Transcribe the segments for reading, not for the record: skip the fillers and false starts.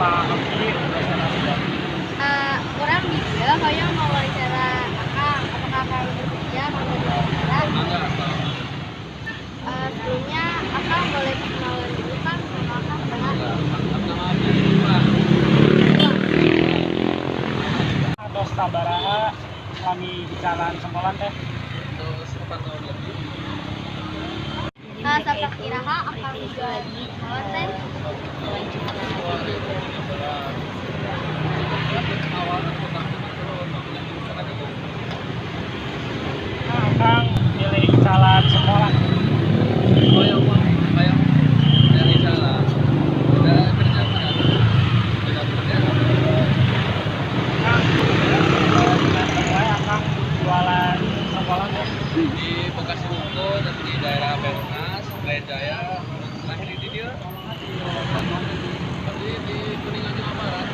Pak Oki destinasi. Urang di dieu hoyong wawancara Akang. Apakah Akang bersedia mau diwawancara? Mangga, Pak. Sebelumnya Akang boleh perkenalan dulu kan sama Akang saha? Nama abdi Pak. Atos sabaraha lami icalan sengkolan teh? Terus 4 tahun lebih. Saprak iraha Akang jual sengkolan teh? 2017. Awalnya utang terus, makanya karena gitu. Nah, Akang milih icalan sengkolan? Oh ya, Pak. Kayak dari jalan. Udah kerja kan? Udah kerja. Kang, wae Akang jualan sengkolan teh? Di Bekasi Unggul, tapi di daerah Perumnas, Raya Jaya, terakhir di dia. Tapi di Kuningan, Jawa Barat.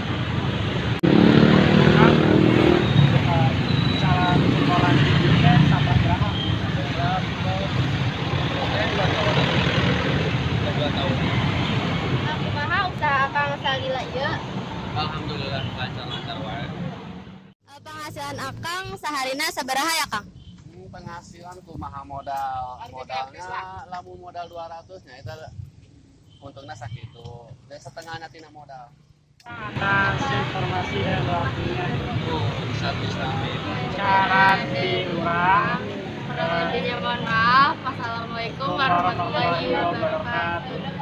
Akang icalan sengkolan di dieu teh saprak iraha? Ya, saya 2 tahun. Udah 2 tahun. Kumaha usaha Akang salila ieu? Alhamdulillah lancar-lancar wae. Penghasilan Akang saharina sabaraha ya, Kang? Penghasilan kumaha modal modalnya, lamun modal 200 nya itu untungnya sakitu dan setengahnya tina modal. Atas informasi dan waktunya. Oh, satu sami. Cara di urang. Kurang lebihnya mohon maaf. Wassalamualaikum warahmatullahi wabarakatuh.